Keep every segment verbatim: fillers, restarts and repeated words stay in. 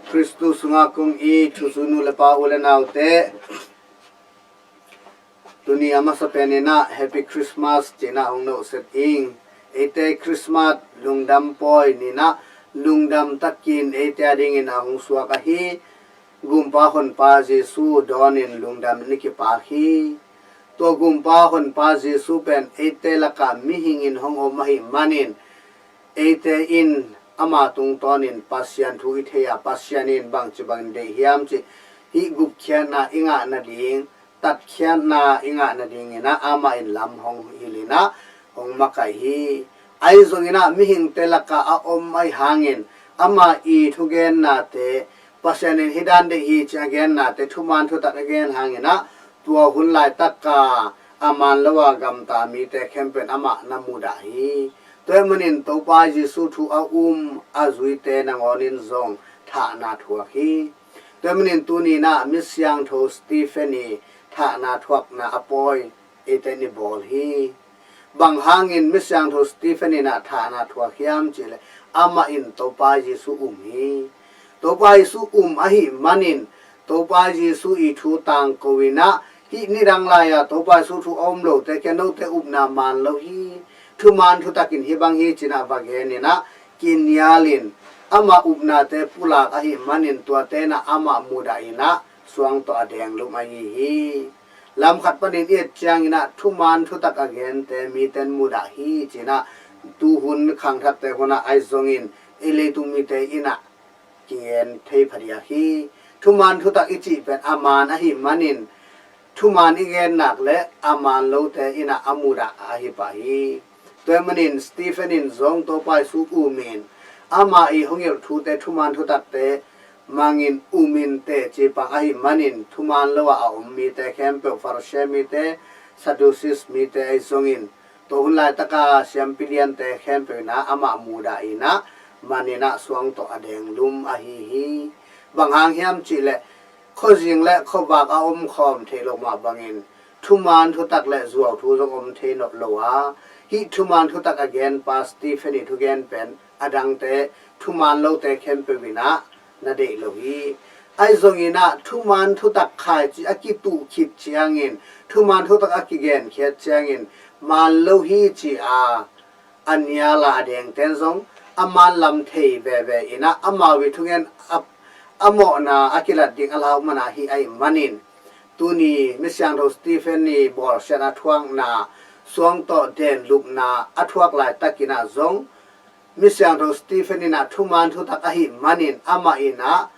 Khristu sungah kong it thuzui nu le pa, u le naute, tuni a masa peninah Happy Christmas cinah hong nohset ing. Eite Christmas lungdam pawi ninah lungdam takin eite a dingin a hong suak ahi Gumpa Honpa Jesu dawnin lungdam in i kipak hi. Tua Gumpa Honpa Jesu pen eite lakah mihingin hong om ahi manin eite in ama tungtawnin Pasian thu i thei a, Pasian in bangci bangin deih hiam cih hih gupkhiatna i ngah nading, tatkhiatna i ngah nadinginah amah in lam hong hilinah hong makaih hi. Ahi zonginah mihingte lakah a om ahi hangin ama i thugennate, Pasian in hih dan deih hi ci a gennate thuman thutak a gen hanginah tua hun laitaka a man lo a gamta mite khempeuh in amah na mudah hi. Tua ahih manin Topa Jesu thu a um a zuite nangawnin zong thahna thuak hi. Tua ahih manin tuninah Misiangtho Stephen i thahna thuakna a pawi eite in i bawl hi. Bang hangin Misiangtho Stephen inah thahna thuak hiam cihleh amah in Topa Jesu um hi. Topa Jesu um ahi manin Topa Jesu i thu tangko inah hih nidang lai-a Topa Jesu thu a um lote kia note upna man lo hi. Thuman thutakin hih bang hi cinah va geninah kinialin ama upnate pulak ahi manin tuate inah amah mudah inah suang tawh a denglum ahi hi. Lamkhat panin i et cianginah thuman thutak a gente miten mudah hi cinah tuhun khangthakte hunah ahi zongin ei leitung mite inah kigen thei phadiak hi. Thuman thutak i cih pen a man ahi manin thuman i gen nak le a man lote inah a mudah ahi pah hi. Tua ahih manin Stephen in zong Topa Jesu umin ama i hong hilh thute thuman thutakte mangin umin teci pang ahi manin thuman lo ah a om mite khempeuh, Pharisee mite, Sadducees mite ahi zongin tua hun laitaka siampi liante khempeuh inah amah mudah inah maninah suang tawh a denglum ahi hi. Bang hang hiam cihleh khuazing le khuavak a omkhawm theih loh mah bangin thuman thutak le zuau thu zong om thei nawn lo a, hih thuman thutak a genpa Stephen i thugen pen a dangte thuman lote khempeuh inah na deih lo hi. Ahi zonginah thuman thutak khaici a kituh khit ciangin, thuman thutak a kigenkhiat ciangin man lo hi ci a a niala a dengten zong a manlam thei veve inah amau i thugen a, a mawhna a kilat ding a lau mana hi ahi manin tuni Misiangtho Stephen i bawlsiatna thuakna suang tawh denlupna a thuak laitakinah zong Misiangtho Stephen inah thuman thutak ahi manin amah inah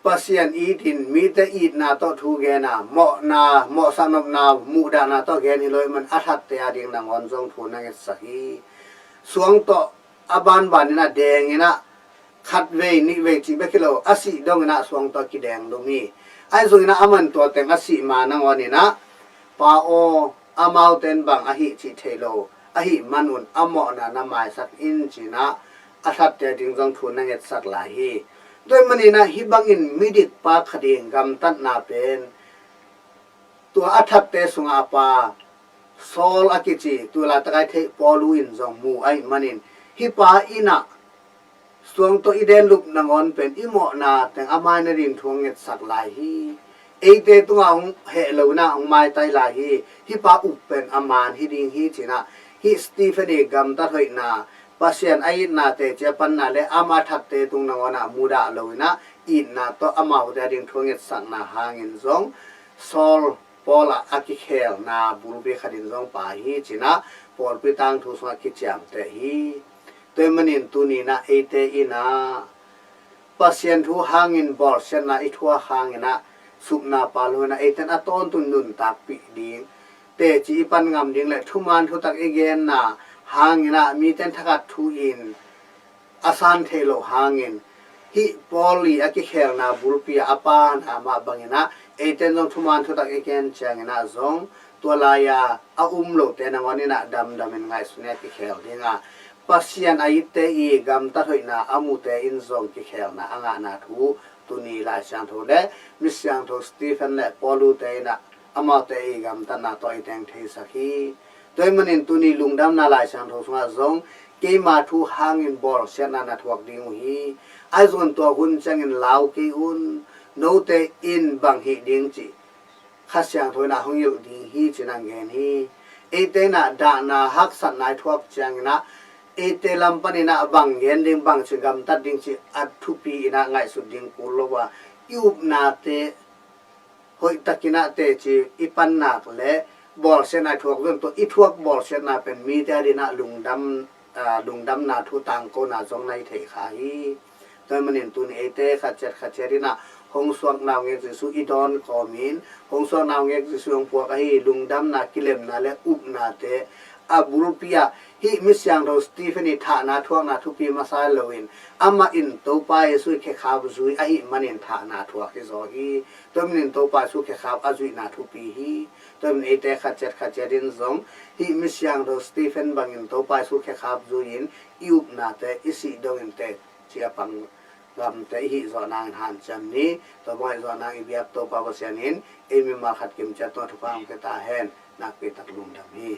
Pasian itin mite itna tawh thu gena, mawhna, mawhsak nopna, muhdahna tawh gen hi lo ahih man a thatte a ding nangawn zong thu na ngetsak hi. Suang tawh a banbanin a dengin ah khat vei nih vei cih bek hi lo, a sih dongin ah suang tawh a kideng lum hi. Ahi zongin ah aman tua teng a sih ma nangawnin ah, Pa aw, amaute in bang ahih cih thei lo ahih manun a mawhna na maisak in, ci-in ah a thatte a ding zong thu na ngetsak lai hi. Tua ahih manin ah hih bangin midikpa khat in gamtatna pen tua a thatte sungah a pa Saul a kici, tu laitakai theih Paulu in zong mu ahih manin hih pa in ah suang tawh i denlup nangawn pen i mawhna teng a mai nading thu a ngetsak lai hi. Eite tungah hong heh lo in ah hong maitai lai hi. Hih pa up pen a man hi ding hi, ci-in ah hih Stephen i gamtat hoihna, Pasian a itna teci a panna le ama thatte tung nangawn ah mudah lo in ah itna tawh amaute a ding thu a ngetsakna hangin zong Saul Paul ah a kikhelna bulpi khat in zong pai hi, ci-in ah pawlpi tangthu sungah kiciamteh hi. Tua ahih manin tuni-in ah eite in ah Pasian thu hangin bawlsiatna i thuak hangin ah supna pal lo in ah eite in a tawntung nuntakpih ding, teci i pan ngam ding le thuman thutak i genna hangin ah mite in thakhat thu in a san theih loh hangin hih Paul i a kikhelna bulpi ah a pana mah bangin ah eite in zong thuman thutak i gen ciangin ah zong tua lai-a a um lote nangawn in ah damdamin ngaihsun in a kikhel ding a, Pasian a itte i gamtat hoihna a mute in zong kikhelna a ngahna thu tuni Lai Siangtho le Misiangtho Stephen le Paulute in ah amaute i gamtatna tawh i teng theisak hi. Tua ahih manin tuni lungdamna Lai Siangtho sungah zong keima thu hangin bawlsiatna na thuak ding uh hi. Ahi zongin tua hun ciangin lau kei un, note in bang hih ding cih Kha Siangtho in ah hong hilh ding hi ci-in ah gen hi. Eite in ah dahna haksatna i thuak ciangin ah eite lam panin ah bang gen ding, bang ci gamtat ding cih a thupi in ah ngaihsut ding kul lo a, i upnate hoihtakin ah teci i pan nak leh bawlsiatna i thuak zong tawh i thuak bawlsiatna pen mite adingin ah lungdam, aa, lungdamna thu tangkona zong na hi thei kha hi. Tua ahih manin tuni eite khat ciat khat ciat in ah hong suak naungek Jesuh i dawn kawmin, hong suak naungek Jesuh hong puak ahi lungdamna, kilemna le upnate a bulpi ah hih mi siangtho Stephen i thahna thuakna thupi masa loin, amah in Topa Jesuh i khekhap zui ahih manin thahna thuak hi zaw hi. Tua ahih manin Topa Jesuh khekhap a zuihna thupi hi. Tua ahih manin eite khat ciat khat ciat in zong hih mi siangtho Stephen bangin Topa Jesuh khekhap zui-in i upnate i sih dongin teci a pang gamte i hih zawh nangin hanciam ni. Tua bang i hih zawh nang i biak Topa Pasian in ei mimal khat kim ciat tungah thupha hong pia ta hen. Nakpi tak lungdam hi.